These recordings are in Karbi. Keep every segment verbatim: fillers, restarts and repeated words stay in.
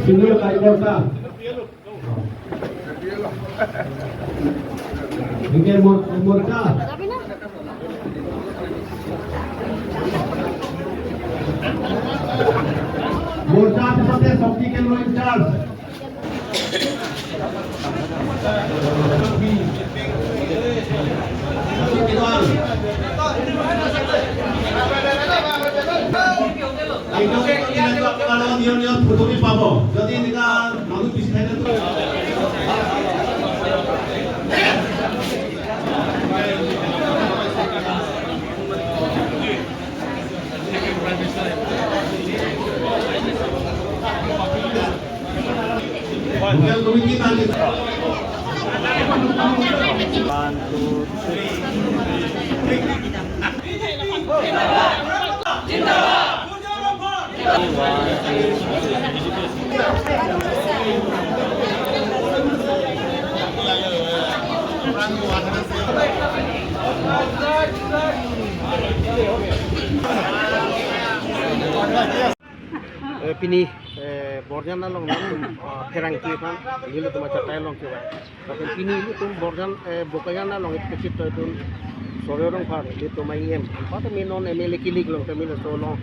Senior Kaikorta. Enke Mor-, Morcha. Morcha pisote Shakti Kendro in charge. Nion nion photo bi pabo. Jodi eneka manu bisi thai na tu. One, two, three. Eh, pini, eh, Borjan along nangtum, ah, pherangke aphan, nelitum achatai along kevang. Lapen pini ilitum Borjan, eh, Bokajan along ipekit toidun Surjya Rongphar, ilitum a-E M. Anparta me non M L A kilik along, tame laso along.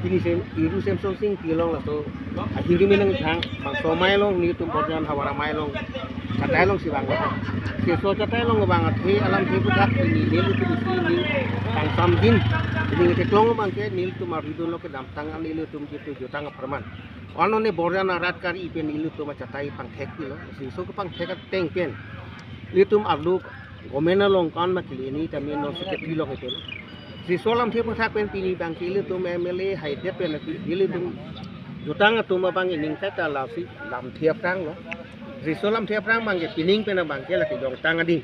Pini sem, Iru Semsonsing Ingti along laso ahirjume nangthang, bangso amei along nelitum Borjan havar amei along, chatai alongsi vang. Laso chatai along vang athe alamthe aputhak pini nelitum isi ning tangsamdin. Ning theklong abangke nelitum aridun lo kedamtang an ilitum jitu jutang apharman. Anone Borjan arat kari pen ilitum achatai pangthek pilo. Laso kepangthek ateng pen ilitum arlo government along kan ma kili ni tame non secretary lo hetel. Laso alamthe aputhak pen pini abangke ilitum M L A haidet pen ilitum jutang atum abang ining kata lasi lamthe aphrang lo. Laso alamthe aphrang abangke pining pen abangke lake jongtang ading.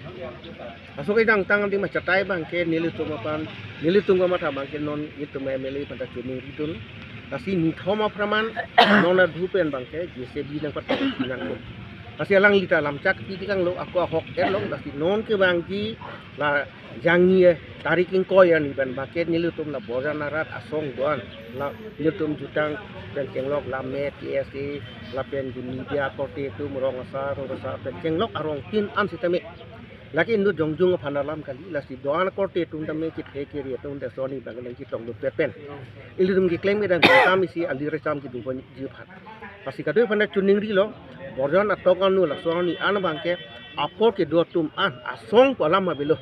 Laso kejongtang ading ma chatai abangke nelitum aphan, nelitum kamatha abangke non nelitum M L A aphanta choningridun. Lasi nithom apharman non adhu pen abangke J C B nangpatong nangkok. Lasi alangli ta lamchak pi tikang lo, ako ahok et lo, lasi non kevangji la jangni, eh, tarik ingkoi arni pen abangke nelitum la Borjan arat asong do-an, la nelitum jutang pen kenglok la me T S A, lapen media korte atum, rong asar, rong asar pen kenglok arong tin an sitame. Lake inut jongjung aphan alam kali, lasi do-an korte atum tame kethe kere atum ta soni bang nangchetongdun pet pen. Ilitum keklem kedam kam isi ali resam kedun ponji aphan. Lasi kadokave aphanta choningrilo, Borjan atok anu laso arni an abangke apor kedo atum an asong pu alam avelo.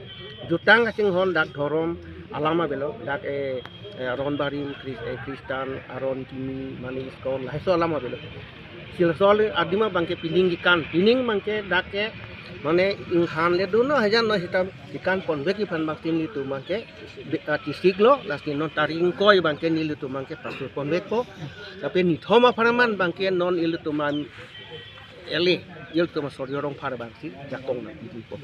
Jutang kachinghon dak dhorom alam avelo, dak, eh, eh, aron barim Chris-, eh, Christian, aron kimi, mane ISKCON, lahaiso alam avelo. Lasi laso adim abangke pining kekan, pining abangke dak ke, mane inghan le dun no hajan no sita kekan ponvekji aphan abangke nelitum abangke, be-, ah, kisik lo, lasi non tarik ingkoi abangke nelitum abangke pasur ponvekpo. Lapen nithom apharman abangke non ilitum an M L A, ilitum Surjya Rongphar abangsi jakong nangpidunpo.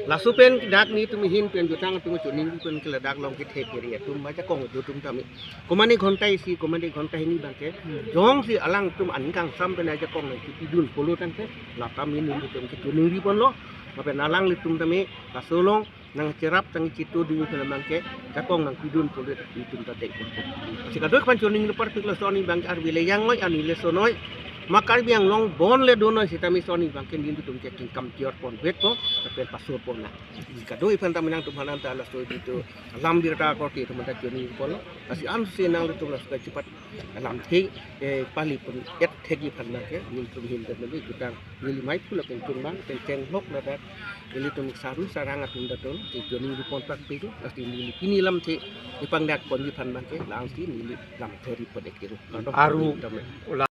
Laso pen dak nelitum ahin pen jutang atum choningri pen ke ladak along kethe kere atum ma jakong do atum tame. Komane ghonta isi, komane ghonta hini abangke, jongsi alangtum aning kangsam pen ajakong nangpidun pulo tangte, la tame nelitum ke choningri ponlo, lapen alanglitum tame, laso along nangcherap nangchetudun pen abangke jakong nangpidun pulo nelitum ta dek. Lasi kadokave aphan choningri parpik laso arni abangke arve le jang noi, arni le so noi. Ma Karbi Anglong bon le do noi sitame soni abangke nelitum ke kingkam tior ponvekpo, lapen pasur ponnang. Lasi kadokave aphan tame nangtum aphan anta laso jitu alam birta korte atum anta choningri ponlo. Lasi ansi nanglitum laso kachipat alamthe, eh, pali pon et thekji aphan abangke nelitum ahin pen tame jutang neli maiphu lapen chunbang pen chenglok ladak ilitum saru sarang atum ta dolo, si choningri pon pakpik, lasi neli pini alamthe ipangdak ponji aphan abangke, la-ansi neli lamthe ri pon-ik kiro. Kardom. Aru tame.